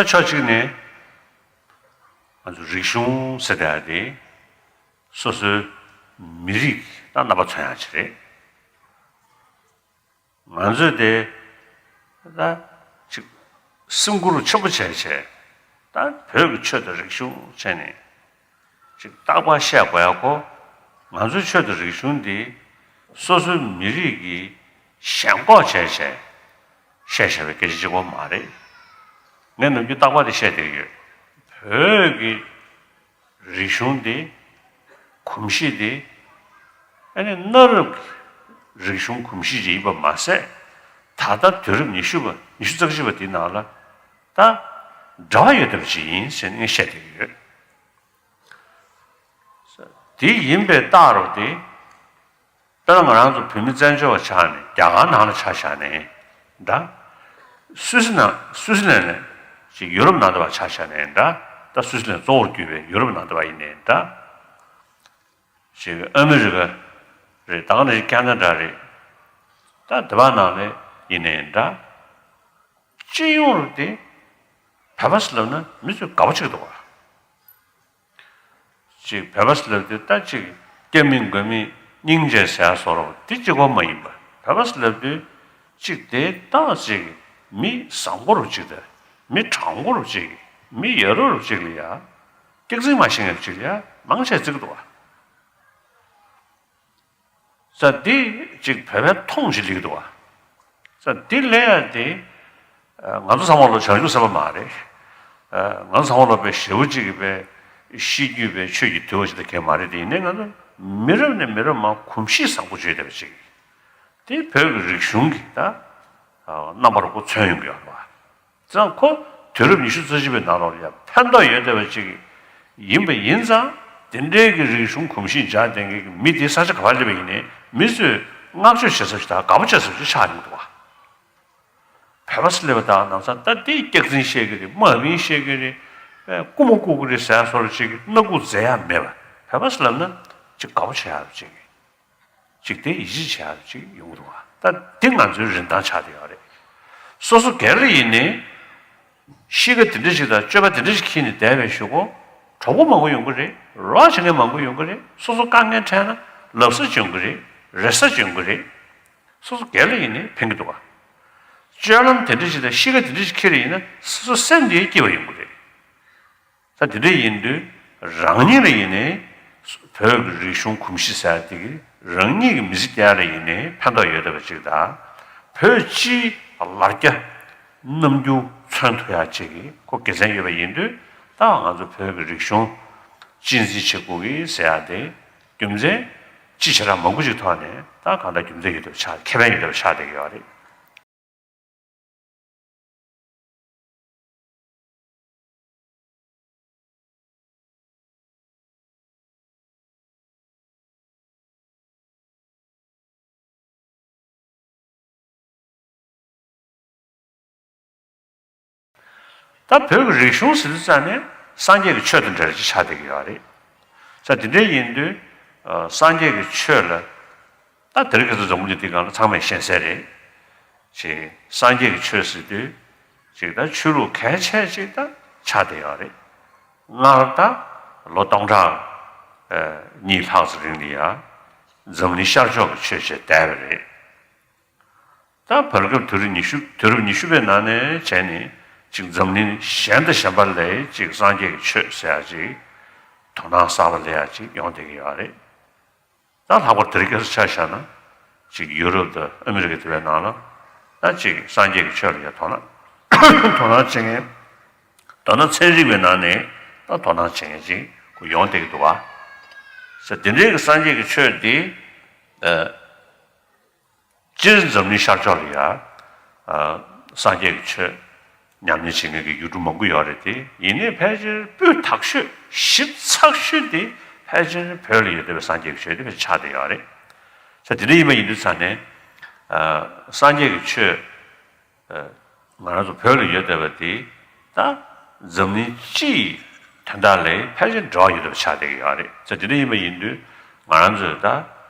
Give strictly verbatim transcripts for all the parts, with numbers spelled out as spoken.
ཕྱོགས་གཅིག་ནས་ང་ཚོ་རིག་གཞུང་ཟེར་བསྡད་ཡ་དེ་སོ་སོའི་མི་རིགས་དང་རྣམ་པ་མཚོན་ཡ་ཅིག་རེད། ང་ཚོས་དེ་ད་ཅིག་སེམས་ཁུར་ཆེན་པོ་བྱས་བྱས་ད་བོད་ཀྱི་ཆོས་དང་རིག་གཞུང་བྱས་ནས་ཅིག་རྟག་པར་བཤད་དགོས་ཡ་ཁོ། ང་ཚོའི་ཆོས་དང་རིག་གཞུང་འདི་སོ་སོའི་མི་རིགས་ཀྱི་ཞེན་ཁོག་བྱས་བྱས་བཤད་བཞག་པའི་སྐད་ཆ་གཅིག་པོ་མ་རེད། ངས་ནམ་རྒྱུན་རྟག་པར་དེ་བཤད་བསྡད་ཀྱི་ཡོད། བོད་ཀྱི་རིག་གཞུང་འདི། གོམས་གཤིས་འདི། ཨ་ནི་གནའ་རབས་ཀྱི་རིག་གཞུང་གོམས་གཤིས་ཅིག་ཡིན་པ་མ་ཟད། ད་ལྟ་དུས་རབས་ཉི་ཤུ་པ་ཉི་ཤུ་རྩ་གཅིག་པ་འདི་ནང་ལ་ད་འབྲེལ་བ་ཡོད་བསྡད་པ་ཅིག་ཡིན་ཟེར་ནས་ངས་བཤད་བསྡད་ཀྱི་ཡོད། དེ་ཡིན་པའི་རྟགས་རུ་དེ། དཔེར་ན་ང་རང་ཚོ་བོད་མི་བཙན་བྱོལ་བ་ཆགས་ནས་རྒྱ་གར་ནང་ལ་ཆ་བཞག་ནས་འདྲ། སུད་སི་ནང་སུད་སི་ལན་ནས་ཅིག་ཡུ་རོབ་ནང་དུ་བ་ཆ་བཞག་ནས་འདྲ། ད་སུད་སི་ལན་གཙོ་བོར་གྱུར་པའི་ཡུ་རོབ་ནང་དུ་བ་ཡིན་ནའི་འདྲ། ཅིག་ཨ་མི་རི་ཀ་རེད། ད་ག་ནང་བཞིན་ཁ་ན་ཌ་རེད། ད་དེ་བ་ནང་ལ་ཡིན་ནའི་འདྲ། སྤྱི་ཡོངས་རུ་དེ་བོད་པ་ཟེར་ལབ་ན་མི་ཚོས་དགའ་པོ་བྱེད་ཀྱི་འདུག་བ། ཅིག་བོད་པ་ཟེར་ལབ་དུས་ད་ཅིག་སྐྱ་མིན་མགོ་མིན་སྙིང་རྗེ་ཟེར་ཡ་བཟོ་འདྲ་འདི་གཅིག་པོ་མ་ཡིན་པ། བོད་པ་ཟེར་ལབ་དུས་ཅིག་དེ་ཏག་ཅིག་མི་བཟང་པོ་རུ་ཅིག་དང་མི་དྲང་པོ་རུ་ཅིག་མི་ཡ་རབས་རུ་ཅིག་ལ་ཡ། སྐྱག་རྫུན་མ་ཤེས་མཁན་ཅིག་ལ་ཡ་མང་ཆེ་བརྩི་གི་འདུག་བ། ས་འདི་ཅིག་བོད་པའི་མཐོང་ཅིག་ལེགས་འདུག་བ། ས་འདི་ལས་ཡ་དེ། ང་ཚོ་ཚང་མ་ལོ་བྱང་ཆུབ་སེམས་དཔའ་མ་རེད། ང་ཚོ་ཚང་མ་ལོ་པའི་ཞེ་བོ་ཅིག་གི་པའི་ཤེས་རྒྱུད་པའི་ཆོས་ཀྱི་དུལ་བ་ཞིག་ད་གས་མ་རེད། དེ་ཡིན་ནའི་ང་ཚོ་མི་རབས་ནས་མི་རབས་མ་གོམས་གཤིས་བཟང་པོ་བརྗོད་བསྡད་པ་ཅིག་དེ་བོད་ཀྱི་རིག་གཞུང་གི་ད་རྣམ་པར་ཁོ་མཚོན་ཡོང་གི་ཡོད་རེད་བ། ཙང་ཁོ་དུས་རབས་ཉི་ཤུ་རྩ་གཅིག་པའི་ནང་ལོགས་ལ་ཡང་ཕན་ཐོགས་ཡོད་བསྡད་པ་ཅིག་ཡིན་པ་ཡིན་ཙང་། དེ་འདྲའི་གི་རིག་གཞུང་གོམས་གཤིས་འཇགས་ལྡན་མཁན་གྱི་མི་དེ་ས་ཆ་ག་པར་སླེབས་པ་ཡིན་ནའི་མི་ཚོས་བསྔགས་བརྗོད་བྱེད་ས་ཞིག་དང་དགའ་པོ་བྱེད་ས་ཞིག་ཆགས་ཡོང་གི་འདུག་བ། བོད་པ་ཟེར་ལབ་པ་དང་ནང་ཚང་ད་དེ་སྐྱག་རྫུན་བཤད་གི་རེད། དམའ་འབེན་བཤད་གི་རེད། རྐུ་མ་རྐུ་གི་རེད་ཟེར་ཡ་བཟོ་འདྲ་ཅིག་སྣ་ཁུག་འཛེག་ཡ་མེད་པ། བོད་པ་ཟེར་ལབ་ན་ཅིག་དགའ་པོ་བྱེད་ཡ་ཅིག་ཅིག་དེ་ཡིད་ཆེས་བྱེད་ཡག་ཅིག་ཡོང་གི་འདུག་བ། ད་འདི་ང་ཚོའི་རིན་ཐང་ཆགས་བསྡད་ཡོད་རེད། སོ་སོ་སྒེར་ལ་ཡིན་ནའི་གཤིས་ཀ་དེ་འདྲ་ཞིག་དང་སྤྱོད་པ་དེ་འདྲ་ཞིག་འཁྱེར་ནས་བསྡད་པའི་གཞུག་གུ་གྲོགས་པོ་མང་པོ་ཡོང་གི་རེད། རོགས་བྱེད་མཁན་མང་པོ་ཡོང་གི་རེད། སོ་སོ་དཀའ་ངལ་འཕྲད་ན་ལབ་ས་ཅིག་ཡོང་གི་རེད། རེ་ས་ཅིག་ཡོང་གི་རེད། སོ་སོ་སྒེར་ལ་ཡིན་ནའི་ཕན་གི་འདུག་བ། སྤྱོད་ལམ་དེ་འདྲ་ཞིག་དང་གཤིས་ཀ་དེ་འདྲ་ཞིག་འཁྱེར་ཡིན་ན་སོ་སོ་སེམས་དེ་སྐྱིད་པ་ཡོང་གི་རེད། ད་དེ་འདྲ་ཡིན་དུས་རང་ཉིད་ལ་ཡིན་ནའི་བོད་ཀྱི་རིག་གཞུང་གོམས་གཤིས་ཟེར་ཡ་དེ་གིས་རང་ཉིད་ཀྱི་མི་ཚེ་སྐྱེལ་ཡ་ལ་ཡིན་ནའི་ཕན་ཐོགས་ཡོད་བསྡད་པ་ཅིག་དང་། བོད་སྤྱིའི་ལ་རྒྱ་རྣམ་འགྱུར་མཚོན་ཐུབ་ཡ་ཅིག་གི་ཁོ་དགེ་མཚན་ཡོད་པ་ཡིན་དུས། ད་ང་ཚོ་བོད་ཀྱི་རིག་གཞུང་གཅེས་འཛིན་བྱེད་དགོས་ཀྱི་ཟེར་ཡ་དེ་རྒྱུ་མཚན་ཅི་བྱེ་བྲག་མང་པོ་ཅིག་ཐོག་ནས་ད་གང་ལྟར་རྒྱུ་མཚན་ཡོད་བསྡད་པ་ཆགས། ཁེ་ཕན་ཡོད་བསྡད་པ་ཆགས་བསྡད་ཀྱི་ཡོད་རེད། ད་བོད་ཀྱི་རིག་གཞུང་ཟེར་དུས་ཙང་ནས་སངས་རྒྱས་ཀྱི་ཆོས་དང་འབྲེལ་བ་ཅིག་ཆགས་བསྡད་ཀྱི་ཡོད་རེད། ས་དེ་འདྲ་ཡིན་དུས་སངས་རྒྱས་ཀྱི་ཆོས་ལ། ད་དེ་རིང་ཁ་སང་འཛམ་བུ་གླིང་འདིའི་སྒང་ལ་ཚང་མས་ཤེས་གསལ་རེད། ཅིག་སངས་རྒྱས་ཀྱི་ཆོས་ཟེར་དུས་ཅིག་ད་ཆོས་ལུགས་གལ་ཆེ་ཅིག་ད་ཆགས་བསྡད་ཡོད་རེད། སྔར་ད་ལོ་སྟོང་ཕྲག་གཉིས་ལྷག་ཙམ་རིང་ལ་ཡ་འཛམ་གླིང་ཤར་ཕྱོགས་ཀྱི་ཆོས་བྱས་བསྡད་པ་རེད། ད་བར་སྐབས་དུས་རབས་ཉི་ཤུ་དུས་རབས་ཉི་ཤུ་པའི་ནང་ནས་བྱས་ནས་ཅིག་འཛམ་གླིང་གཞན་དང་གཞན་པ་ལ་ཅིག་སངས་རྒྱས་ཀྱི་ཆོས་ཟེར་ཡ་ཅིག་དོ་སྣང་གསར་པ་སླེབས་ཡ་ཅིག་ཡོང་བསྡད་ཀྱི་ཡོད་རེད། ད་ལྷག་པར་དེ་རིང་ཁ་སང་ཆ་བཞག་ན་ཅིག་ཡུ་རོབ་དང་ཨ་མི་རི་ཀ་དེ་བའི་ནང་ལ་ད་ཅིག་སངས་རྒྱས་ཀྱི་ཆོས་ལ་ཡ་དོ་སྣང་དོ་སྣང་བྱེད་མཁན། མདོར་ན་ཚན་རིག་པའི་ནང་ནས་ད་དོ་སྣང་བྱེད་མཁན་ཅིག་ཁོ་ཡོང་བསྡད་ཀྱི་འདུག་བ། ས་དེ་འདྲའི་གི་སངས་རྒྱས་ཀྱི་ཆོས་འདི། སྤྱིར་འཛམ་གླིང་ཤར་ཕྱོགས་ལ་ཡ། སངས་རྒྱས་ཀྱི་ཆོས་ཉམས་ལེན་བྱེད་མཁན་གྱི་ཡུལ་གྲུ་མང་པོ་ཡོད་རེད་དེ། ཡིན་ནའི་ཕལ་ཆེར་སྤུས་དག་ཤོས་ཞིབ་ཚགས་ཤོས་དེ་ཕལ་ཆེར་བོད་ལ་ཡོད་བསྡད་པའི་སངས་རྒྱས་ཀྱི་ཆོས་དེ་ཕལ་ཆེར་ཆགས་བསྡད་ཡོད་རེད། ས་དེ་འདྲ་ཡིན་པ་ཡིན་དུས་ཙང་ནས། སངས་རྒྱས་ཀྱི་ཆོས། ང་རང་ཚོ་བོད་ལ་ཡོད་བསྡད་པ་དེ་ད་འཛམ་གླིང་སྤྱི་ཡི་དོན་དག་ལ་ཕལ་ཆེར་འབྲེལ་བ་ཡོད་པ་ཆགས་བསྡད་ཀྱི་ཡོད་རེད། ཙང་དེ་འདྲ་ཡིན་པ་ཡིན་དུས་ང་རང་ཚོས་ད་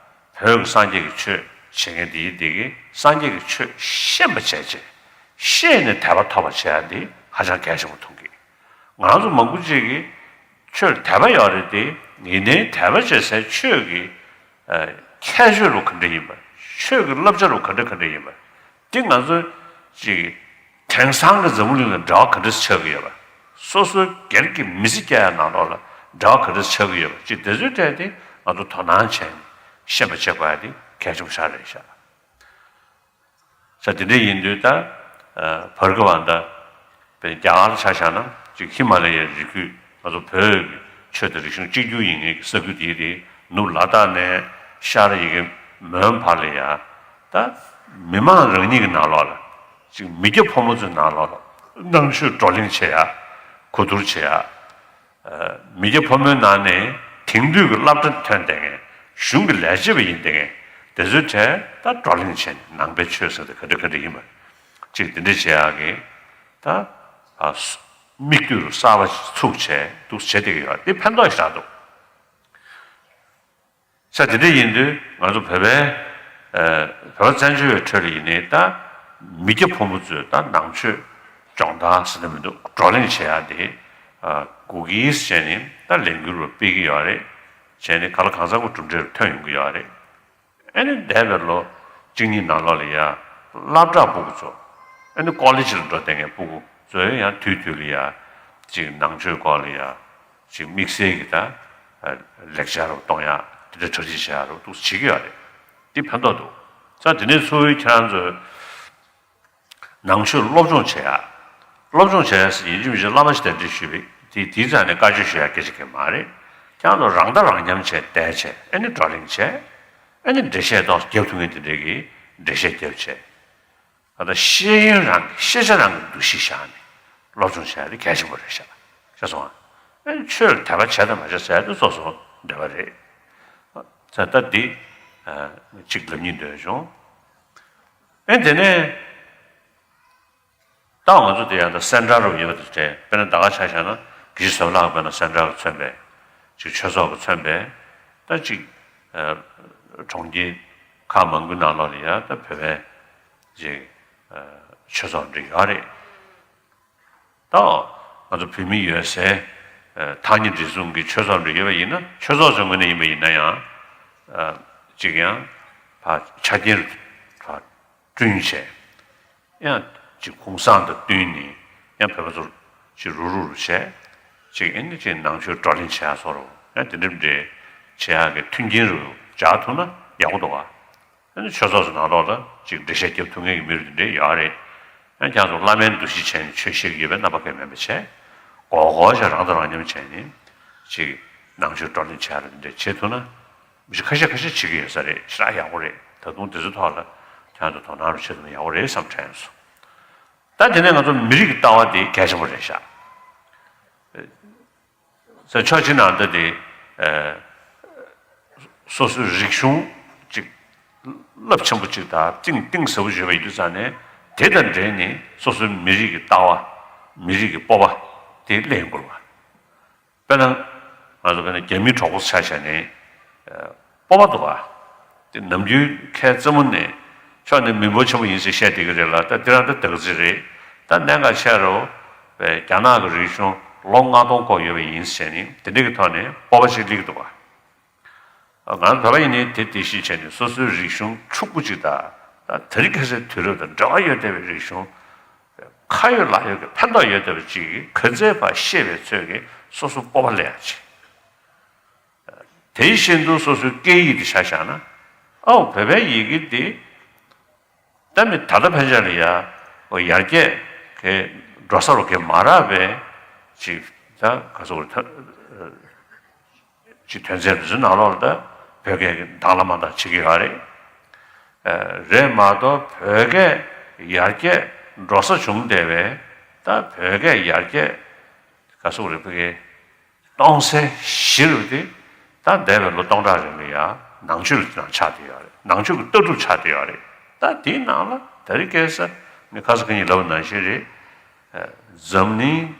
བོད་ཀྱི་སངས་རྒྱས་ཀྱི་ཆོས་བྱེད་མཁན་དེ་ཡིན་དེ་གིས་སངས་རྒྱས་ཀྱི་ཆོས་ཤེས་པ་བྱས་བྱས་ཤེས་ནས་དད་པ་ཐོབ་པ་བྱེད་ཡ་དེ་ཧ་ཅང་གལ་ཆེན་པོ་མཐོང་གི། ང་ཚོ་མང་པོ་ཅིག་གིས་ཆོས་དད་པ་ཡོད་རེད་དེ། ཡིན་ནའི་དད་པ་བྱེད་སའི་ཆོས་ཀྱི་ཨ་ཁྱད་ཆོས་རུ་ག་འདྲ་ཡིན་པ། ཆོས་ཀྱི་བསླབ་བྱ་རུ་ག་འདྲ་ག་འདྲ་ཡིན་པ། དེ་ང་ཚོ་ཅིག་དེང་སང་གི་འཛམ་བུ་གླིང་ལ་འབྲེལ་བ་ག་འདྲ་ཆགས་ཀྱི་ཡོད་པ། སོ་སོའི་སྒེར་གྱི་མི་ཚེ་སྐྱེལ་ཡ་ནང་ལོགས་ལ་འབྲེལ་བ་ག་འདྲ་ཆགས་ཀྱི་ཡོད་པ། ཅིག་དེ་ཚོའི་གྲས་དེ་ང་ཚོ་དོ་སྣང་བྱས་ནས་ཤེས་པ་བྱེད་དགོས་ཡ་དེ་གལ་ཆེན་པོ་ཞིག་རེད་ཤག་ས་དེ་འདྲ་ཡིན་དུས་ད་ཨ་བར་སྐབས་ད་དཔེར་རྒྱ་གར་ཆ་བཞག་ན་ཅིག་ཧི་མ་ལ་ཡའི་རི་རྒྱུད། ང་ཚོ་བོད་ཀྱི་ཆོས་དང་རིག་གཞུང་གཅིག་གྱུར་ཡིན་མཁན་གྱི་ས་ཁུལ་དེའི་རིགས། ནུབ་ལ་དྭགས་ནས་ཤར་ཡ་གི་མོན་བར་ལ་ཡ། ད་མི་མང་རང་ཉིད་ཀྱི་ནང་ལོགས་ལ་ཅིག་མི་སྐྱ་ཕོ་མོ་ཚོའི་ནང་ལོགས་ལ་ནང་ཆོས་བགྲོ་གླེང་བྱེད་ཡ། གོ་བསྡུར་བྱེད་ཡ། མི་སྐྱ་ཕོ་མོའི་ནང་ནས་དེང་དུས་ཀྱི་སློབ་གྲྭ་ཐོན་བསྡད་མཁན། གཞུང་གི་ལས་བྱེད་པ་ཡིན་བསྡད་མཁན་དེ་ཚོའི་གྲས་ད་བགྲོ་གླེང་བྱས་ནས་ནང་པའི་ཆོས་ཟེར་དེ་ག་འདྲ་ག་འདྲ་ཡིན་པ་ཅིག་དེ་འདྲ་བྱེད་ཡག་གི་ད་ཨ་སུ་མིག་ལྟོས་རུ་གསར་པ་ཚུགས་བྱས་འདུག་བྱེད་བསྡད་ཀྱི་ཡོད། དེ་ཕན་ཐོགས་ཤིག་རག་འདུག་ས་དེ་འདྲ་ཡིན་དུས་ང་ཚོ་བོད་པའི་ཨ་བོད་པ་བཙན་བྱོལ་བའི་ཁྲོད་ལ་ཡིན་ནའི་ད་མི་སྐྱ་ཕོ་མོ་ཚོས་ད་ནང་ཆོས་སྦྱོང་བརྡར་ཟེར་ན་མི་འདུག་བགྲོ་གླེང་བྱེད་ཡག་དེ་ཨ་སྒུག་གི་ཡིན་ཟེར་ནས་ད་ལས་འགུལ་རུ་སྤེལ་གྱི་ཡོད་རེད། བྱས་ནས་ག་ལ་གང་འཚམ་གྱི་གྲུབ་འབྲས་རུ་ཐོན་ཡོང་གི་ཡོད་རེད། ཨ་ནི་འདས་པའི་ལོ་གཅིག་གཉིས་ནང་ལོགས་ལ་ཡ་སློབ་གྲྭ་སྤུ་གུ་ཚོ། ཨ་ནི་ཀོ་ལེ་ཇི་ལ་འགྲོ་བསྡད་མཁན་སྤུ་གུ་ཚོས་ཡང་དུས་དུས་ལ་ཡ་ཅིག་ནང་ཆོས་སྐོར་ལ་ཡ་ཅིག་དམིགས་བསལ་གྱི་ད་ལེགས་ཆ་རུ་གཏོང་ཡ་དེ་འདྲ་གྲ་སྒྲིག་བྱེད་ཡ་རུ་འདུག་བྱེད་ཀྱི་ཡོད་རེད། འདི་ཕན་ཐོགས་འདུག་ས་དེ་ནས་ཚུར་ཁྱེད་རང་ཚོས་ནང་ཆོས་སློབ་སྦྱོང་བྱེད་ཡ། སློབ་སྦྱོང་བྱེད་ཡ་ཟེར་ཡིན་གཅིག་མིན་གཅིག་བླ་མ་ཞིག་གདན་འདྲེན་ཞུས་པའི་དེ་དེའི་རྩ་ནས་བཀའ་ཆོས་ཞུ་ཡ་སྐད་ཆ་གང་ཡང་མ་རེད། ཁྱེད་རང་ཚོ་རང་ལྟ་རང་མཉམ་བྱས་བསྡད་བྱས། ཨ་ནི་བགྲོ་གླེང་བྱས། ཨ་ནི་འགྲེལ་བཤད་ཏོག་ཙམ་རྒྱབ་ཐུབ་མཁན་དེ་འདྲས་ཀྱིས་འགྲེལ་བཤད་རྒྱབ་བྱས། ད་ལྟ་ཤེས་ཡོན་རང་གི་ཤེས་བྱ་རང་གི་འདུ་ཤེས་བཞག་ནས་སློབ་སྦྱོང་བྱས་ཏེ་གལ་ཆེན་པོ་རེད་ཤག་ཤེས་སོང་ང་། ཨ་ནི་ཆོས་ལ་དད་པ་བྱས་དང་མ་བྱས་ཟེར་ཡ་དེ་སོ་སོ་འདོད་པ་རེད། ད་ལྟ་འདི་ཨ་གཅིག་ལབ་སྙིང་འདོད་བྱུང་། ཨ་ནི་དེ་ནས་ད་ང་ཚོ་དེ་ཡང་ད་སེན་ཊར་རུ་ཡོད་པ་དེ་འདྲས། དཔེར་ན་ད་ག་ཆ་བཞག་ན་དགེ་བཤེས་ཟབ་ལགས་དཔེར་ན་སེན་ཊར་གྱིས་མཚོན་པའི་ཅིག་ཆོས་ཚོགས་ཀྱིས་མཚོན་པའི་ད་ཅིག་ཨ་གྲོང་ཁྱེར་ཁག་མང་པོའི་ནང་ལོགས་ལ་ཡ་ད་བོད་པའི་ཅིག་ཨ་ཆོས་ཚོགས་འདྲ་ཡོད་རེད། ད་ང་ཚོ་བོད་མི་ཡོད་སའི་ཨ་ཐག་ཉེ་འབྲེལ་ཟུང་གི་ཆོས་ཚོགས་འདྲ་ཡོད་པ་ཡིན་ན། ཆོས་ཚོགས་ཚོའི་ངོས་ནས་ཡིན་པ་ཡིན་ན་ཡང་ཨ་ཅིག་ཡང་ཕར་ཆ་རྐྱེན་ཕར་བསྐྲུན་བྱས། ཡང་ཅིག་གུང་སེང་དང་བསྟུན་ནས་ཡང་བོད་པ་ཚོར་ཅིག་རུག་རུག་རུ་བྱས། ཅིག་ཨ་ནི་ཅིག་ནང་ཆོས་བགྲོ་གླེང་བྱེད་ཡ་སོགས་རུ་ཡང་དེ་འདྲ་འདྲ་བྱེད་ཡ་གི་མཐུན་རྐྱེན་རུ་སྦྱར་ཐུབ་ན་ཡག་པོ་འདུག་ག་ཨ་ནི་ཆོས་ཚོགས་སུ་ནང་ལོགས་ལ་ཅིག་འགྲེལ་བཤད་རྒྱབ་ཐུབ་མཁན་གྱི་མི་རུ་དེ་འདྲ་ཡོད་རེད། ཡང་ཁྱེད་ཚོ་བླ་མའི་འདུ་ཤེས་བྱས་ནས་ཆོས་བཤད་ཀྱི་ཡོད་པའི་རྣམ་པ་གང་ཡང་མེད་པ་བྱས། གོ་གོ་བྱས་རང་དང་རང་མཉམ་བྱས་ནས་ཅིག་ནང་ཆོས་བགྲོ་གླེང་བྱེད་ཡ་རུ་དེ་འདྲ་བྱེད་ཐུབ་ན། མི་ཁ་ཤས་ཁ་ཤས་བྱེད་ཀྱི་ཡོད་ས་རེད། ཞེ་དྲག་ཡག་པོ་རེད། ད་དུང་དེ་ཚོའི་ཐོག་ལ་ཁྱེད་ཚོ་དོ་སྣང་རུ་བྱེད་ཐུབ་ན་ཡག་པོ་རེད་བསམ་དྲན་སོང་། ད་དེ་ནས་ང་ཚོ་མི་རིགས་ཀྱི་ལྟ་བ་དེ་གལ་ཆེན་པོ་རེད་ཤག་ཟེར་ཕྱོགས་གཅིག་ནས་ད་དེ་ཨ་སོ་སོའི་རིག་གཞུང་ཅིག་རླབས་ཆེན་པོ་ཅིག་དང་གཏིང་གཏིང་ཟབ་པོ་ཡོད་པ་ཡིན་དུས་ཙང་ནས། དེ་དང་འབྲེལ་ནས་སོ་སོའི་མི་རིགས་ཀྱི་ལྟ་བ། མི་རིགས་ཀྱི་སྤོབས་པ་དེ་སླེབས་ཡོང་གི་རེད་པ། དཔེར་ན་ང་ཚོ་དཔེར་ན་རྒྱ་མིའི་གྲོགས་པོ་ཆ་བཞག་ནས་ཨ་སྤོབས་པ་འདུག་ག་དེ་ནམ་རྒྱུན་ཁའི་རྩེད་མོ་ནས་ཁྱོད་ནི་མི་འབོར་ཆེན་པོ་ཡིན་ཟེར་བཤད་བསྡད་ཀྱི་རེད་ལ། ད་དེ་རང་ད་དག་ཅིག་རེད། ད་གནད་འགག་ཆེ་རུ་བའི་རྒྱ་ནག་གི་རིག་གཞུང་ལོ་ལྔ་སྟོང་འཁོར་ཡོད་པ་ཡིན་ཟེར་ནས་དེ་འདྲ་གི་ཐོག་ནས་སྤོབས་པ་ཞིག་སླེབས་ཀྱི་འདུག་ག་ང་ཚོ་བོད་པ་ཡིན་ནའི་དེ་དེ་བཞིན་བྱས་ནས་སོ་སོའི་རིག་གཞུང་ཕྱུག་པོ་ཅིག་དང་། ད་དེ་རིང་ཁ་སང་དུས་རབས་དང་འབྲེལ་བ་ཡོད་བསྡད་པའི་རིག་གཞུང་། ཁ་ཡོད་ལག་ཡོད་ཀྱི་ཕན་ཐོགས་ཡོད་བསྡད་པ་ཅིག་ག་ཚོད་ཕར་ཤེས་པའི་ཚོད་ཀྱིས་སོ་སོ་སྤོབས་པ་སླེབས་ཡ་ཅིག་དེ་བཞིན་དུ་སོ་སོའི་སྐད་ཡིག་དེ་ཆ་བཞག་ན། ཨའོ་བོད་པའི་ཡི་གེ་འདི་ད་མི་ད་ལྟ་ཕན་ཆད་ལ་ཡ་ཨོ་ཡར་རྒྱས་གི་འགྲོ་ས་རུ་གི་མ་རག་པའི་ཅིག་ད་ག་ཚོད་རེད། ད་ཅིག་དོན་ཚན་རེ་ཚོའི་ནང་ལོགས་ལ་ད་བོད་སྐད་ཀྱི་དང་བླངས་མ་དང་བྱེད་ཀྱི་ཡོད་རེད། ཨ་རེད་མ་གཏོགས་བོད་སྐད་ཡར་རྒྱས་འགྲོ་ས་བྱུང་བསྡད་པའི་ད་བོད་སྐད་ཡར་རྒྱས་ག་ཚོད་རེད། བོད་སྐད་གཏོང་སའི་གཞི་རུ་དེ་ད་འདས་པའི་ལོ་སྟོང་ཕྲག་རིང་ལ་ཡང་ནང་ཆོས་ལ་དེ་ནང་ཆགས་བསྡད་ཡོད་རེད། ནང་ཆོས་ཀྱི་ལྟ་གྲུབ་ཆགས་བསྡད་ཡོད་རེད། ད་དེའི་ནང་ལ་དེ་རིང་ཁ་སང་ངས་ཁ་སང་ཁ་ཉིན་ལབ་པ་ནང་བཞིན་རེད། ཨ་འཛམ་གླིང་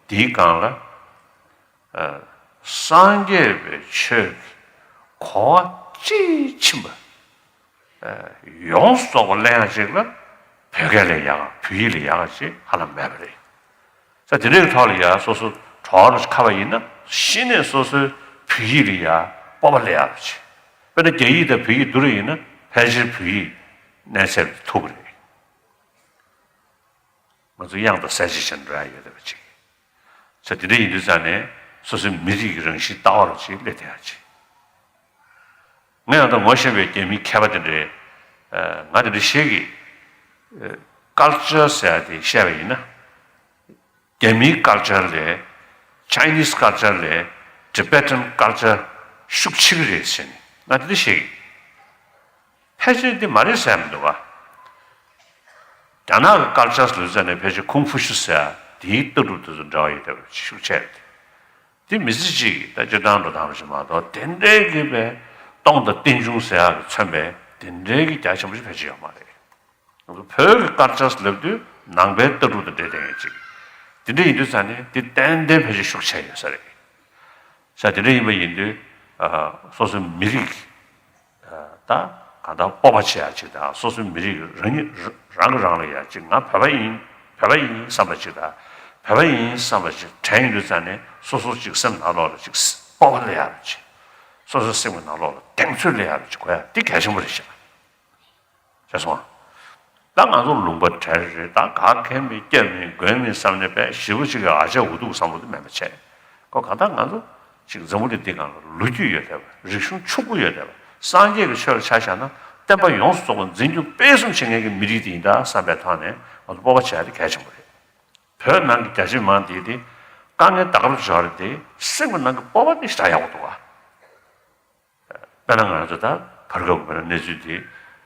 འདིའི་སྒང་ལ་ཨ་སངས་རྒྱས་པའི་ཆོས་ཀྱི་གོ་བ་དཔྱིས་ཕྱིན་པ། ཡོངས་སུ་རྫོགས་པ་གླེང་ཡག་ཅིག་ལ་བོད་སྐད་ལས་ཡག་བོད་ཡིག་ལས་ཡག་ཅིག་ཧ་ལམ་མེད་པ་རེད། ས་དེ་འདྲའི་ཐོག་ལ་ཡ་སོ་སོ་ གྲོགས་རུ་ཁ་བ་ཡིན་ན་གཞི་ནས་སོ་སོའི་བོད་ཡིག་ལ་ཡ་སྤོབས་པ་སླེབས་ཡག་རེད། དཔེར་ན་རྒྱ་ཡིག་དང་བོད་ཡིག་བསྡུར་བ་ཡིན་ན་ཕལ་ཆེར་བོད་ཡིག་གནས་ཚད་མཐོ་གི་རེད། ང་ཚོ་གཡང་དང་ཟས་བཅས་བྱས་ནས་འགྲོ་ཡག་ཡོད་བསྡད་པ་ཅིག་ས་དེ་འདྲ་ཡིན་དུས་ཙང་ནས་སོ་སོའི་མི་རིགས་ཀྱི་རང་བཞིན་ལྟ་བ་རུ་ཅིག་སླེབས་བསྡད་ཡག་ཅིག་ང་ཡང་ད་ངོ་ཤེས་པའི་རྒྱ་མིའི་མཁས་པ་དེ་འདྲས། ང་དེ་འདྲ་ཤེས་ཀྱི། ཀལ་ཅར་ཟེར་ཡག་དེ་བཤད་པ་ཡིན་ན། རྒྱ་མིའི་ཀལ་ཅར་ལས། ཅའི་ནིས་ཀལ་ཅར་ལས། ཊི་བེ་ཊན་ཀལ་ཅར་ཤུགས་ཆེ་གི་རེད་ཟེར་ནས་ང་དེ་འདྲ་ཤེས་ཀྱི། ཕལ་ཆེར་འདི་མ་རེད་ཟེར་མི་འདུག་ག་རྒྱ་ནག་གི་ཀལ་ཅར་ལུས་རྩལ་ནས་ཕལ་ཆེར་ཁུང་ཧྥུ་ཤུ་ཟེར་ཡག་དེའི་ལྟ་གྲུབ་དེ་ཚོ་འདྲ་བ་ཡོད་བསྡད་པ་ཤུགས་ཆེ་རེད། དེ་མི་ཚེ་གཅིག་གི་ད་སྤྱིར་བཏང་འགྲོ་སྟངས་རེད་མ་གཏོགས་དེ་འདྲའི་གི་བའི་སྟོང་དང་རྟེན་འབྱུང་ཟེར་ཡག་གི་མཚོན་པའི་དེ་འདྲའི་གི་རྒྱ་ཆེན་པོ་ཞིག་ཕལ་ཆེར་ཡོད་མ་རེད། ང་ཚོ་བོད་ཀྱི་ཀལ་ཅར་ལབ་དུས་ནང་པའི་ལྟ་གྲུབ་དང་འབྲེལ་བསྡད་ཡོད་ཅིག་དེ་འདྲ་ཡིན་དུས་ཙང་ནས་དེ་ཏན་ཏན་ཕལ་ཆེར་ཤུགས་ཆེ་ཡོད་ས་རེད། ས་དེ་འདྲ་ཡིན་པ་ཡིན་དུས་སོ་སོའི་མི་རིགས། ད་གང་ལྟར་སྤོབས་པ་བྱེད་ཡག་ཅིག་དང་སོ་སོའི་མི་རིགས་རང་ཉིད་རང་གིས་རང་ལ་ཡ་ཅིག་ང་བོད་པ་ཡིན་བོད་པ་ཡིན་བསམ་པ་ཅིག་དང་བོད་པ་ཡིན་བསམ་པ་ཅིག་དྲན་ཡོང་དུས་ཙང་ནས་སོ་སོ་ཅིག་སེམས་ནང་ལོགས་ལ་ཅིག་སྤོབས་པ་སླེབས་ཡག་ཅིག་སོ་སོའི་སེམས་ཀྱི་ནང་ལོགས་ལ་གདེང་ཚོད་སླེབས་ཡག་ཅིག་དགོས་ཡག་འདི་གལ་ཆེན་པོ་རེད་ཤག་ཤེས་སོང་ང་། ད་ང་ཚོ་ལུང་པ་བྲལ་རེད་ད་ག་གེ་མེད་སྐྱབས་མེད་མགོན་མེད་བསམ་ནས་པས་ཞེ་པོ་ཅིག་གི་ཨ་ཅག་འུ་ཐུག་བསམ་བློ་དེ་མེད་པ་བྱས། ཁོ་གང་ལྟར་ང་ཚོ་ཅིག་འཛམ་བུ་གླིང་འདི་སྒང་ལ་ལོ་རྒྱུས་ཡོད་བསྡད་པ་རིག་གཞུང་ཕྱུག་པོ་ཡོད་བསྡད་པ་སངས་རྒྱས་ཀྱི་ཆོས་ལ་ཆ་བཞག་ན་བསྟན་པ་ཡོངས་སུ་རྫོགས་པ་འཛིན་སྐྱོང་སྤེལ་གསུམ་བྱེད་མཁན་གྱི་མི་རིགས་དེ་ཡིན་ད་བསམ་པའི་ཐོག་ནས་ང་ཚོ་སྤོབས་པ་བྱེད་ཡག་དེ་གལ་ཆེན་པོ་རེད། བོད་ནང་གི་རྒྱ་ཆེ་མི་མང་དེ་དེ་དཀའ་ངལ་ད་ག་རང་འབྱོར་རེད་དེ་སེམས་ཀྱི་ནང་གི་སྤོབས་པ་དེ་ཞེ་དྲག་ཡག་པོ་འདུག་ག་དཔེར་ན་ང་ཚོ་ད་བར་སྐབས་ཀྱི་བར་གནས་ཚུལ་དེ་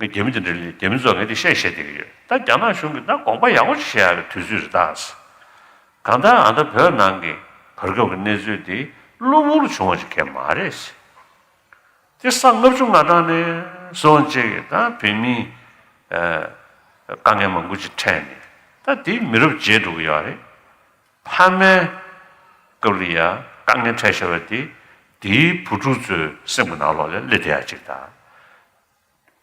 ངས་རྒྱ་མི་དེ་འདྲ་ལས་རྒྱ་མི་ཚོ་ངས་དེ་བཤད་བཤད་བསྡད་ཀྱི་ཡོད་ད་རྒྱ་ནག་གཞུང་གིས་ད་དགོངས་པ་ཡག་པོ་ཞིག་བཞེས་ཡག་གི་དུས་ཚོད་རེད་ད། གང་ལྟར་ཨ་ད་བོད་ནང་གི་བར་སྐབས་ཀྱི་གནས་ཚུལ་དེ་གློ་བུར་བྱུང་བ་ཞིག་གས་མ་རེད། དེ་ས་ལྔ་བཅུ་ང་གྲངས་ནས་བཟུང་བྱས་ཀྱི་ད་བོད་མི་དཀའ་ངལ་མང་པོ་ཅིག་འཕྲད་ནས་ད་དེ་མི་རབས་བརྗེས་འགྲོ་གི་ཡོད་རེད། ཕ་མའི་སྐབས་ལ་ཡ་དཀའ་ངལ་འཕྲད་བཞག་པ་དེ་དེའི་བུ་ཕྲུག་ཚོའི་སེམས་ཀྱི་ནང་ལོགས་ལ་སླེབས་བསྡད་ཡ་ཅིག་དང་།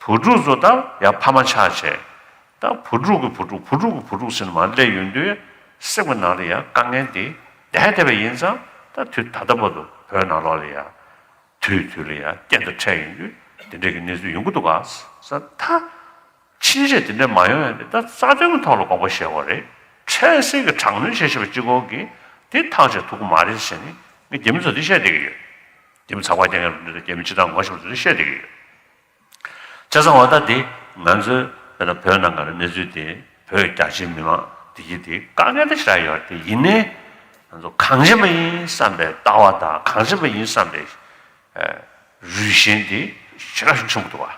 བུ་ཕྲུག་ཚོ་ད་ཡ་ཕ་མ་ཆགས་བྱས་ད་བུ་ཕྲུག་གི་བུ་ཕྲུག་བུ་ཕྲུག་གི་བུ་ཕྲུག་ཟེར་ནས་མར་སླེབས་ཡོང་དུས་སེམས་ཀྱི་ནང་ལ་ཡ་དཀའ་ངལ་དེ་བསྡད་བསྡད་པ་ཡིན་ཙང་ད་དུས་ད་ལྟ་བར་དུ་བོད་ནང་ལོགས་ལ་ཡ་དུས་དུས་ལ་ཡ་རྐྱེན་དང་འཕྲད་ཡོང་དུས་དེ་འདྲའི་གི་གནས་ཚུལ་ཡོང་གི་འདུག་ག་ས་ད། ཕྱིན་ཆད་དེ་འདྲ་མ་ཡོང་ཡ་དེ་ད་རྩ་དོན་གྱི་ཐོག་ལ་དགོངས་པ་བཞེས་དགོས་རེད། འཕྲལ་སེལ་གྱི་དྲག་གནོན་བྱེད་བཞིན་པ་གཅིག་པོ་གིས་དེ་ཐག་བཅད་ཐུབ་ཀྱི་མ་རེད་ཟེར་ནས་ངས་རྒྱ་མི་ཚོ་དེ་བཤད་བསྡད་ཀྱི་ཡོད། རྒྱ་མི་ཚགས་པར་རྒྱག་མཁན་རེད་རྒྱ་མི་སྤྱི་བཏང་ངོ་ཤེས་པ་ཚོ་དེ་བཤད་བསྡད་ཀྱི་ཡོད། བྱས་ཙང་འོ་ད་དེ་ང་ཚོའི་དཔེར་ན་བོད་ནང་གི་གནས་ཚུལ་དེ་བོད་རྒྱ་ཆེའི་མི་མང་དེ་གྱིས་དེ་དཀའ་ངལ་དེ་ཞེ་དྲག་ཡོད་རེད་དེ་ཡིན་ནའི་ང་ཚོ་གངས་ཅན་པ་ཡིན་བསམ་པའི་ལྟ་བ་དང་གངས་ཅན་པ་ཡིན་བསམ་པའི་རུས་ཞེན་དེ་ཞེ་དྲག་ཤུགས་ཆེན་པོ་འདུག་བ།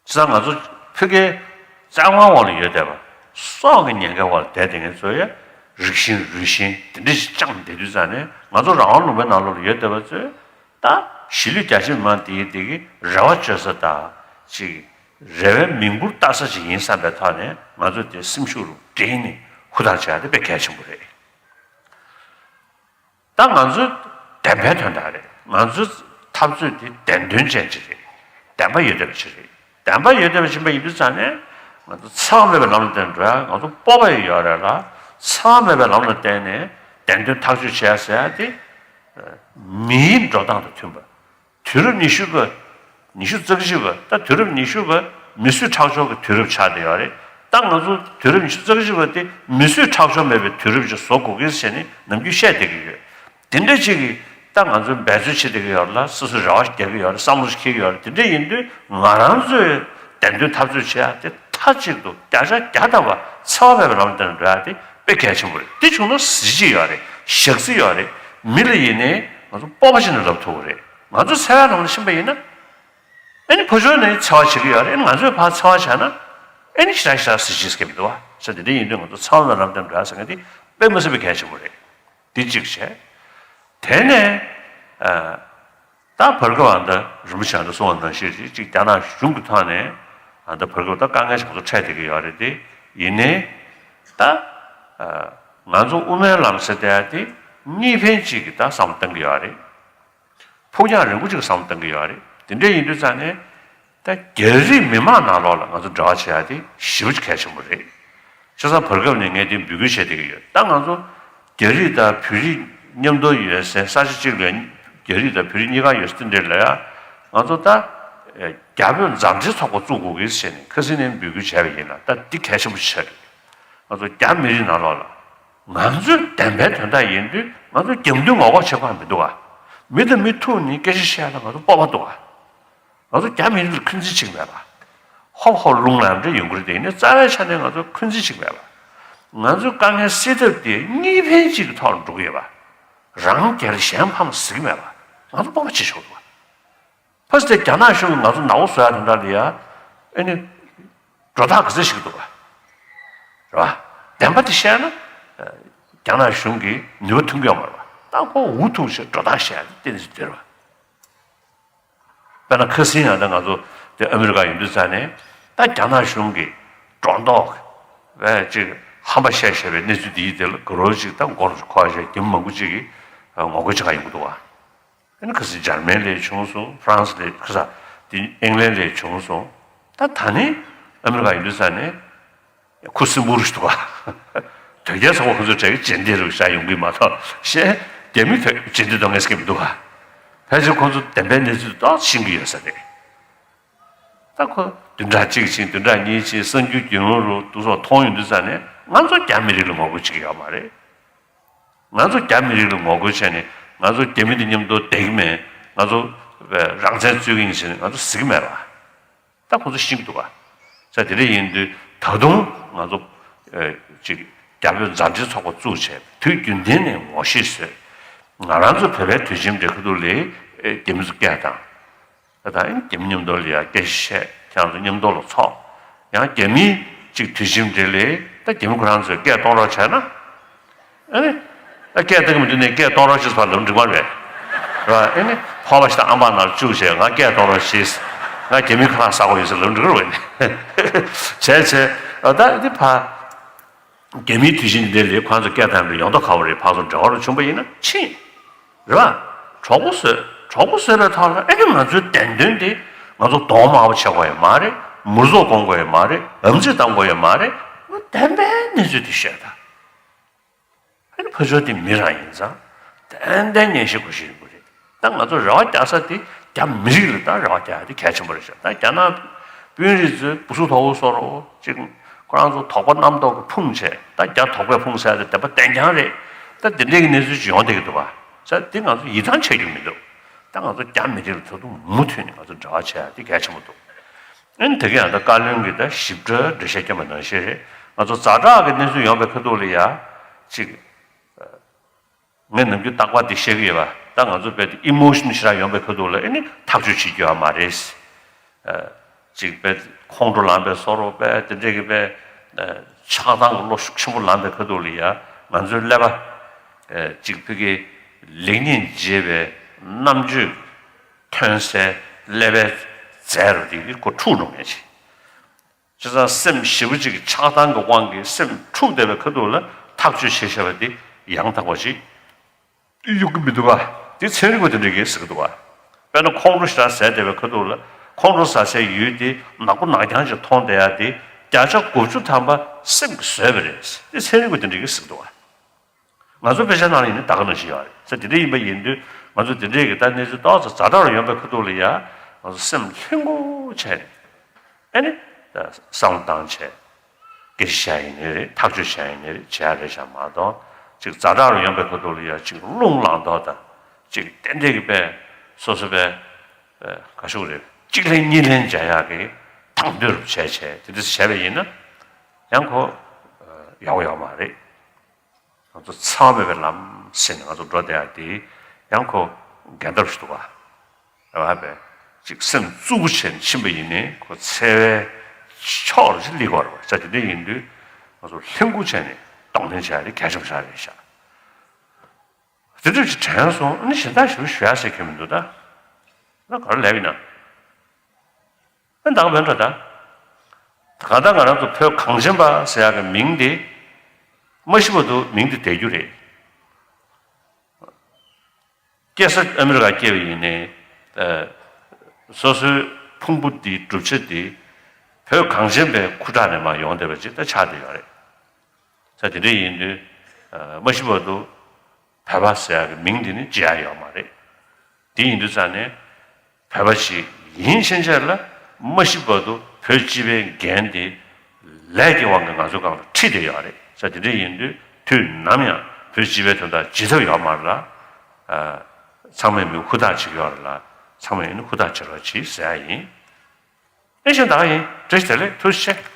བྱས་ཙང་ང་ཚོ་ཕ་གིའི་བཙན་དབང་འོག་ལ་ཡོད་བསྡད་པ། སྲོག་གི་ཉེན་ཁའི་འོག་ལ་བསྡད་བསྡད་མཁན་ཚོ་ཡ་རིགས་ཞེན་རུས་ཞེན་དེ་འདྲ་ཞིག་བཅངས་བསྡད་དུས་ཙང་ནས་ང་ཚོ་རང་དབང་ལུང་པའི་ནང་ལོགས་ལ་ཡོད་བསྡད་པ་ཚོས་ད་གཞིས་ལུས་རྒྱ་ཆེ་མི་མང་དེ་དེ་གི་རེ་བ་བཅོལ་ས་དང་ཅིག་རེ་བའི་མིང་འབུར་བཏགས་ས་ཅིག་ཡིན་བསམ་པའི་ཐོག་ནས་ང་ཚོ་དེ་སེམས་ཤུགས་རུ་བསྒྲིལ་ནས་ཧུར་ཐག་བྱེད་ཡ་དེ་དཔེ་གལ་ཆེན་པོ་རེད། ད་ང་ཚོའི་བདེན་པའི་དོན་དག་རེད། ང་ཚོའི་འཐབ་རྩོད་དེ་བདེན་དོན་ཅན་ཅིག་རེད། བདེན་པ་ཡོད་བསྡད་པ་ཅིག་རེད། བདེན་པ་ཡོད་བསྡད་པ་ཅིག་ཡིན་པ་ཡིན་དུས་ཙང་ནས་ང་ཚོ་འཚེ་བ་མེད་པའི་ལམ་ལ་བརྟེན་འགྲོ་ཡ་ང་ཚོ་སྤོབས་པ་ཡོད་རེད་ལ། འཚེ་བ་མེད་པའི་ལམ་ལ་བརྟེན་ནས་བདེན་དོན་ཐག་གཅོད་བྱེད་ཡ་ཟེར་ཡ་དེ་མིའི་འགྲོ་སྟངས་དང་མཐུན་པ། དུས་རབས་ཉི་ཤུ་པ། ཉི་ཤུ་རྩ་གཅིག་པ་ད་དུས་རབས་ཉི་ཤུ་པ་མི་གསོད་ཁྲག་སྦྱོར་གྱི་དུས་རབས་ཆགས་བསྡད་ཡོད་རེད། ད་ང་ཚོ་དུས་རབས་ཉི་ཤུ་རྩ་གཅིག་པ་དེ་མི་གསོད་ཁྲག་སྦྱོར་མེད་པའི་དུས་རབས་ཅིག་བཟོ་དགོས་ཀྱི་ཟེར་ནས་ནམ་རྒྱུན་བཤད་བསྡད་ཀྱི་ཡོད། དེ་འདྲ་ཅིག་གིས་ད་ང་ཚོས་འབད་རྩོལ་བྱེད་བསྡད་ཀྱི་ཡོད་རེད་ལ་སོ་སོས་རེ་བ་ཞིག་རྒྱག་གི་ཡོད་རེད་བསམ་བློ་ཞིག་འཁྱེར་གྱི་ཡོད་རེད་དེ་འདྲ་ཡིན་དུས་ང་རང་ཚོས་བདེན་དོན་འཐབ་རྩོད་བྱེད་ཡ་དེ་མཐའ་གཅིག་ཏུ་བརྒྱ་ཆ་བརྒྱ་ཐམ་པ་འཚེ་བ་མེད་པའི་ལམ་སྟོན་འགྲོ་ཡ་དེ་དཔེ་གལ་ཆེན་པོ་རེད། དེ་བྱུང་ན་གཟི་བརྗིད་ཡོད་རེད་ཞག་རྩི་ཡོད་རེད། མི་ལ་ཡིན་ནའི་ང་ཚོ་སྤོབས་པ་བྱས་ནས་ལབ་ཐུབ་ཀྱི་རེད། ང་ཚོ་འཚེ་བའི་ལམ་ལ་ཕྱིན་པ་ཡིན་ན། ཨེ་ནི་ཕར་ཕྱོགས་ནས་འཚེ་བ་བྱེད་ཀྱི་ཡོད་རེད། ཨེ་ནི་ང་ཚོས་ཕར་འཚེ་བ་བྱས་ན། ཨེ་ནི་ཞེ་དྲག་ཞེ་དྲག་གཟི་བརྗིད་སྐྱེ་མི་འདུག་བ། ས་དེ་འདྲ་ཡིན་དུས་ང་ཚོ་འཚེ་བ་མེད་ལམ་སྟོན་འགྲོ་ཡ་ཟེར་མཁན་དེ་དཔེ་མི་སྲིད་པའི་གལ་ཆེན་པོ་རེད། འདི་གཅིག་བྱས། དེ་ནས་ཨ། ད་བར་སྐབས་ཨ་ད་རིན་པོ་ཆེ་ཨ་ད་གསུངས་པ་ནང་བཞིན་རེད་ཅིག་རྒྱ་ནག་གཞུང་གི་ཐོག་ནས་ཨ་ད་བར་སྐབས་ད་དཀའ་ངལ་ཆེན་པོ་འཕྲད་བསྡད་ཀྱི་ཡོད་རེད་དེ། ཡིན་ནའི་ད་ཨ་ང་ཚོ་དབུ་མའི་ལམ་ཟེར་བསྡད་ཡ་དེ་གཉིས་ཕན་གཅིག་གི་ད་བསམ་བློ་གཏང་གི་ཡོད་རེད། ཕུགས་རྒྱང་རིང་པོ་ཅིག་བསམ་བློ་གཏང་གི་ཡོད་རེད། དེ་འདྲ་ཡིན་དུས་ཙང་ནས་ད་རྒྱ་རིགས་མི་མང་ནང་ལོགས་ལ་ང་ཚོ་འབྲེལ་བ་བྱེད་ཡ་དེ་ཞེ་པོ་ཅིག་གལ་ཆེན་པོ་རེད། བྱས་ཙང་བར་སྐབས་ནས་ངས་དེ་འབོད་སྐུལ་བྱས་བསྡད་ཀྱི་ཡོད། ད་ང་ཚོ་ རྒྱ་རིགས་དང་བོད་རིགས་མཉམ་དུ་ཡོད་སའི་ས་ཆ་གཅིག་ལ་རྒྱ་རིགས་དང་བོད་རིགས་གཉིས་ཀ་ཡོད་ས་དེ་འདྲ་ལ་ཡང་ང་ཚོ་ད་རྒྱ་བོད་མཛའ་འབྲེལ་ཚོགས་པ་བཙུགས་དགོས་ཀྱི་ཟེར་ནས་ཁ་སང་ནས་འབོད་སྐུལ་བྱས་པ་ཡིན་ལ། ད་འདི་གལ་ཆེན་པོ་ཆགས་ཀྱི་རེད། ང་ཚོ་རྒྱ་མི་རིགས་ནང་ལོགས་ལ་ང་ཚོའི་བདེན་པའི་དོན་དག་ཡིན་དུས་ང་ཚོ་རྒྱབ་མདུན་ངོ་ལྐོག་བྱེད་དགོས་མི་འདུག་ག་མི་དང་མི་ཐུག་ནས་སྐད་ཆ་བཤད་ན་ང་ཚོ་སྤོབས་པ་འདུག་ག་ང་ཚོ་རྒྱ་མི་རིགས་ལ་འཁོན་འཛིན་བྱེད་ཀྱི་མེད་པ། ཧོབ་ཧོབ་རླུང་ལངས་འདྲ་ཡོང་གི་རེད་དེ། ཡིན་ནའི་རྩ་བའི་ཆ་ནས་ང་ཚོ་འཁོན་འཛིན་བྱེད་ཀྱི་མེད་པ། ང་ཚོའི་དཀའ་ངལ་སེལ་ཐབས་དེ་གཉིས་ཕན་གཅིག་གི་ཐོག་ལ་འགྲོ་གི་ཡོད་པ། རང་རྒྱལ་གཞན་ཕམ་ཟེར་གྱི་མེད་པ། ང་ཚོ་སྤོབས་པ་བྱེད་ཆོག་འདུག་པ། ཕ་སི་ཏེ་རྒྱ་ནག་གཞུང་གིས་ང་ཚོ་ནག་པོ་བཟོ་ཡ་དེ་འདྲ་ལ་ཡ་ཨེ་ནི་སྒྲོ་བཏགས་ག་ཚོད་ཞིག་འདུག་པ། རེད་པ། བདེན་པ་དེ་བཤད་ན་རྒྱ་ནག་གཞུང་གིས་ནུས་པ་ཐོན་གྱི་ཡོད་མ་རེད་པ། ད་ཁོ་འུ་ཐུག་བྱས་སྒྲོ་བཏགས་བཤད་ཡ་དེ་གཏན་ནས་འདི་རེད་པ། དཔེར་ན་ཁ་སང་ཡང་ད་ང་ཚོ་དེ་ཨ་མི་རི་ཀ་ཡོང་དུས་ཙང་ནས་ད་རྒྱ་ནག་གཞུང་གིས་སྒྲོ་འདོགས་བས་ཅིག་ཧམ་པ་བཤད་བཤད་པའི་གནས་ཚུལ་འདི་ཡིས་དེ་ལ་ག་རོ་ཅིག་ད་མགོ་ཁོག་བཤད་རྒྱ་མི་མང་པོ་ཅིག་གིས་ངོ་རྒོལ་བྱེད་ག་ཡོང་གི་འདུག་པ། ཨ་ནི་ཁ་སང་འཇར་མན་ལ་བྱུང་སོང་། ཧྥ་རན་སི་ལ་ཁ་སང་དེ་ཨིང་ལན་ལ་བྱུང་སོང་། ད་ད་ནི་ཨ་མི་རི་ཀ་ཡོང་དུས་ཙང་ནས། ཁུ་སིམ་པོ་རུ་འདུག་ག་དོལ་རྒྱལ་ཚོགས་པ་ཁོ་ཚོ་གྲས་ཀྱི་རྗེས་འདེད་རུ་བཞག་ཡོང་གི་མ་གཏོགས་གཞན་རྒྱ་མི་དོལ་རྗེས་འདེད་གཏོང་མཁན་ཞིག་མི་འདུག་ག་ཕལ་ཆེར་ཁོ་ཚོ་བདེན་པའི་གནས་ཚུལ་ཏོག་ཙམ་ཤེས་ཀྱི་ཡོད་ས་རེད། ད་ཁོ་བདུན་ཕྲག་གཅིག་ཕྱིན་བདུན་ཕྲག་གཉིས་ཕྱིན་གསར་འགྱུར་རྒྱུན་ལམ་རུ་འདུག་སོགས་མཐོང་ཡོང་དུས་ཙང་ནས་ང་ཚོ་རྒྱ་མི་རིགས་ལ་ངོ་རྒོལ་བྱེད་ཀྱི་ཡོད་མ་རེད། ང་ཚོ་རྒྱ་མི་རིགས་ལ་ངོ་རྒོལ་བྱས་ནས་ང་ཚོ་རྒྱ་མི་དང་མཉམ་དུ་བསྡད་ཀྱི་མེད། ང་ཚོ་རང་བཙན་རྩོད་ཀྱི་ཡིན་ཟེར་ནས་ང་ཚོ་ཟེར་གྱི་མེད་པ། ད་ཁོ་ཚོ་ཤེས་ཀྱི་འདུག་ག་ས་དེ་འདྲ་ཡིན་དུས་ད་དུང་ང་ཚོ་ཨེ་ཅིག་རྒྱ་བོད་མཛའ་འབྲེལ་ཚོགས་པ་བཙུགས་བྱས་དུས་རྒྱུན་ལྡན་ནས་ངོ་ཤེས་བཟོས། ང་རང་ཚོ་བོད་པའི་དུས་ཆེན་འདྲ་ཁ་ཐུག་ལ་ཨེ་རྒྱ་མི་ཚོ་སྐད་བཏང་། ད་ལྟ་ཨེ་རྒྱ་མི་མཉམ་དུ་ལ་ཡ་སྐད་ཆ་བཤད། ཁྱེད་རང་ཚོ་མཉམ་དུ་ལ་ཚོགས། ཡང་རྒྱ་མིའི་ཅིག་དུས་ཆེན་འདྲ་ལ་ད་རྒྱ་མི་ཁོ་རང་ཚོས་སྐད་གཏོང་རོགས་བྱས་ན། ཨ་ནི། ཨ་སྐད་བཏང་གི་མི་འདུག་ནས་སྐད་གཏོང་རོགས་བྱེད་ཟེར་ལབ་འགྲིག་མ་རེད། ར་ཨ་ནི་ཕོར་པ་ཞིག་དང་ཨམ་བག་ནང་བཅུག་བྱས་ང་སྐད་གཏོང་རོགས་བྱེད། ང་རྒྱ་མི་ཁ་ལག་ཟ་དགོས་ཡོད་ཟེར་ལབ་འགྲིག་རེད་བས། བྱས་བྱས་ཨ་ད་འདི་ཕ། རྒྱ་མིའི་དུས་ཆེན་འདི་ལས་ཁོང་ཚོ་སྐད་བཏང་རེད་ཡོང་ཐོག་ཁ་བ་རེད། ཕར་ཚུར་འབྲེལ་བ་རུ་བྱུང་པ་ཡིན་ན་ཕྱིན། རེད་བ། གྲོགས་པོ་བཟོས་གྲོགས་པོ་བཟོས་པའི་ཐོག་ལ་ཨ་ནི་ང་ཚོའི་བདེན་དོན་འདི་ང་ཚོ་གདོང་དམར་པོ་བྱེད་དགོས་ཡོད་མ་རེད། མུར་ཙོག་སྒོམ་དགོས་ཡོད་མ་རེད། ཨམ་ཙི་བཏང་དགོས་ཡོད་མ་རེད། བདེན་པའི་གནས་ཚུལ་འདི་བཤད་ད། ཨ་ནི་ཕར་ཕྱོགས་དེ་མི་རང་ཡིན་ཙང་ཏན་ཏན་ཉན་ཤེས་གོ་ཤེས་ཡོང་གི་རེད། ད་ང་ཚོ་རེ་བ་རྒྱག་ས་དེ་རྒྱ་མི་རིགས་ལ་ད་རེ་བ་རྒྱག་ཡ་དེ་གལ་ཆེན་པོ་རེད་ཤག་ད་རྒྱ་ནག་དཔོན་རིགས་ཚོས་སྦུ་སུ་དོ་བོ་སོ་རོ་ཅིག་ཁོ་རང་ཚོ་དོགས་པ་རྣམ་རྟོག་གི་ཕུང་བྱས། ད་རྒྱ་དོགས་པས་ཕུང་ཟེར་ཡ་དེ་བདེན་པ་བདེན་རྐྱང་རེད། ད་དེ་འདྲའི་གི་གནས་ཚུལ་ཅིག་ཡོང་བསྡད་ཀྱི་འདུག་བ། ས་དེ་ང་ཚོ་ཡིད་ཐང་ཆད་རྒྱུ་མི་འདུག་ད་ང་ཚོ་རྒྱ་མི་རིགས་ལ་ད་དུང་མུ་མཐུད་ནས་ང་ཚོ་འབྲེལ་བ་བྱེད་ཡ་དེ་གལ་ཆེན་པོ་འདུག་ཨ་ནི་དེ་ག་ཡང་ད་བཀའ་བློན་གྱིས་ད་ཞིབ་ཕྲ་འགྲེལ་བཤད་བསྐྱོན་པ་ནང་བཞིན་རེད། ང་ཚོ་ཛ་དྲག་གི་གནས་ཚུལ་ཡོང་པའི་ཁ་ཐུག་ལ་ཡ་ཅིག་ངས་ནམ་རྒྱུན་རྟག་པར་འདི་བཤད་ཀྱི་ཡོད་པ། ད་ང་ཚོ་རྦད་དེ་ཨི་མོ་ཤན་ཞེ་དྲག་ཡོང་པའི་ཁ་ཐུག་ལ་ཨེ་ནི་ཐག་གཅོད་བྱེད་རྒྱུ་ཡོད་མ་རེད། ཨ་ཅིག་རྦད་ཁོང་ཁྲོ་ལངས་པའི་བཟོ་འདྲ་རྦད་དེ་འདྲས་ཀྱི་རྦད་ཨ་ཆགས་སྡང་གི་བློ་ཤུགས་ཆེན་པོ་ལངས་པའི་ཁ་ཐུག་ལ་ཡ་ང་ཚོའི་ཀླད་པ་ཨ་ཅིག་ཕ་གི་ལེགས་ཉེས་འབྱེད་པའི་རྣམ་དཔྱོད་ཐོན་སའི་ཀླད་པའི་རྫས་རུ་དེ་ཁོ་འཁྲུག་འགྲོ་མཁན་ཞིག་བྱས་ཙང་སེམས་ཞེ་པོ་ཅིག་གི་ཆགས་སྡང་གི་དབང་གིས་སེམས་འཁྲུགས་བསྡད་པའི་ཁ་ཐུག་ལ་ཐག་གཅོད་བྱེད་བྱ་བ་དེ་ཡང་དག་པ་ཞིག་གཡུག་གི་མི་འདུག་ག་དེ་ཚན་རིག་པ་དེ་འདྲ་གིས་ཟེར་གི་འདུག་ག་དཔེར་ན་ཁོང་ཁྲོ་ཞེ་དྲག་ཟ་བསྡད་པའི་ཁ་ཐུག་ལ་ཁོང་ཁྲོ་ཟ་སའི་ཡུལ་དེ་ནག་པོ་ནག་རྐྱང་ཅིག་མཐོང་བསྡད་ཡ་དེ་བརྒྱ་ཆ་དགུ་བཅུ་ཐམ་པ་སེམས་ཀྱིས་བཟོས་པ་རེད། དེ་ཚན་རིག་པ་དེ་འདྲ་གིས་ཟེར་གི་འདུག་ག་ང་ཚོ་དཔེ་ཆ་ནང་ལ་ཡིན་ན་ད་ག་ནང་བཞིན་ཡོད་རེད་ཟེར། དེ་འདྲ་ཡིན་པ་ཡིན་དུས་ང་ཚོ་དེ་འདྲས་ཀྱི་ད་གནས་ཚུལ་ཏོག་ཙམ་ཛ་དྲག་རུ་ཡོང་པའི་ཁ་ཐུག་ལ་ཡ་ང་ཚོ་སེམས་ལྷིང་པོ་བྱས་ནས་ཨེ་ནི་ད་བསམ་བློ་བཏང་བྱས་སྐད་ཆ་བཤད་ཡིན་ནའི་རེད། ཐག་གཅོད་བྱས་ཡིན་ནའི་རེད། བྱས་རེད་བཞག་མ་གཏོགས་ཅིག་ཛ་དྲག་རུ་ཡོང་པའི་ཁ་ཐུག་ལ་ཡ་ཅིག་རླུང་ལངས་མདོག་དང་ཅིག་ཏན་ཏན་གྱི་དཔེ་སོ་སོ་དཔེ་ག་ཤུག་རེད། གཅིག་ལན་གཉིས་ལན་བྱ་ཡག་གི་དང་དོད་རུ་བྱས་བྱས་དེ་འདྲ་བྱས་པ་ཡིན་ན་ཡང་ཁོ་ཡག་པོ་ཡོད་མ་རེད། ང་ཚོ་འཚེ་བ་མེད་པའི་ལམ་ཟེར་ནས་ང་ཚོ་འགྲོ་བསྡད་ཡ་དེ་ཡང་ཁོ་འགལ་ཟླ་ཞིག་འདུག་ག་རེད་བ། ཅིག་སེམས་རྩུབ་པོ་བྱས་ནས་ཕྱིན་པ་ཡིན་ནའི་ཁོ་འཚེ་བའི་ཕྱོགས་ལ་ཅིག་སླེབས་ཀྱི་ཡོད་རེད་བ། ས་དེ་འདྲ་ཡིན་དུས་ང་ཚོ་ལྷིང་པོ་བྱས་ནས་གདོང་ལེན་བྱ་ཡ་དེ་གལ་ཆེན་པོ་ཞིག་རེད་ཤག་དེ་འདྲ་ཅིག་དྲན་སོང་། ཨ་ནི་གཞན་དག་ཞིག་ཞུ་ཡ་ཟེར་མཁན་མི་འདུག་ད་ང་ག་རེ་ལབ་ཡིན་ན། ཨ་ནི་ད་ག་བོད་འགྲོ་ད། གང་ལྟར་ང་རང་ཚོ་བོད་གངས་ཅན་པ་ཟེར་ཡག་གི་མིང་དེ་མ་ཤི་བར་དུ་མིང་དེ་བསྡད་རྒྱུ་རེད། སྐྱེས་ས་ཨ་མི་རི་ཀ་སྐྱེས་པ་ཡིན་ནའི་ཨ་སོ་སོའི་ཕུང་པོ་འདིའི་གྲུབ་ཆ་འདི་བོད་གངས་ཅན་པའི་ཁུ་ཁྲག་ནས་མར་ཡོང་བསྡད་པ་ཅིག་ད་ཆགས་བསྡད་ཡོད་རེད། ས་དེ་འདྲ་ཡིན་དུས་ མ་ཤི་བར་དུ་བོད་པ་ཟེར་ཡག་གི་མིང་འདི་ནི་བརྗེ་ཡག་ཡོད་མ་རེད། དེ་ཡིན་དུས་ཙང་ནས་བོད་པ་ཞིག་ཡིན་ཕྱིན་ཆད་ལ་མ་ཤི་བར་དུ་བོད་སྤྱི་པའི་འགན་དེ་ལས་ཀྱི་དབང་གིས་ང་ཚོ་སྒང་ལ་ཁྲིད་བསྡད་ཡོད་རེད། ས་དེ་འདྲ་ཡིན་དུས་དུས་ནམ་ཡང་བོད་སྤྱི་པའི་དོན་དག་བརྗེད་ཐབས་ཡོད་མ་རེད་ལ། ཚང་མས་མི་ཧུར་ཐག་བྱེད་ཀྱི་ཡོད་རེད་ལ། ཚང་མས་ཡིན་ན་ཧུར་ཐག་བྱེད་རོགས་གྱིས་ཟེར་ཡ་ཡིན། ཨེ་ཤེས་ད་ཡིན། བཀྲ་ཤིས་བདེ་ལེགས། ཐུགས་རྗེ་ཆེ།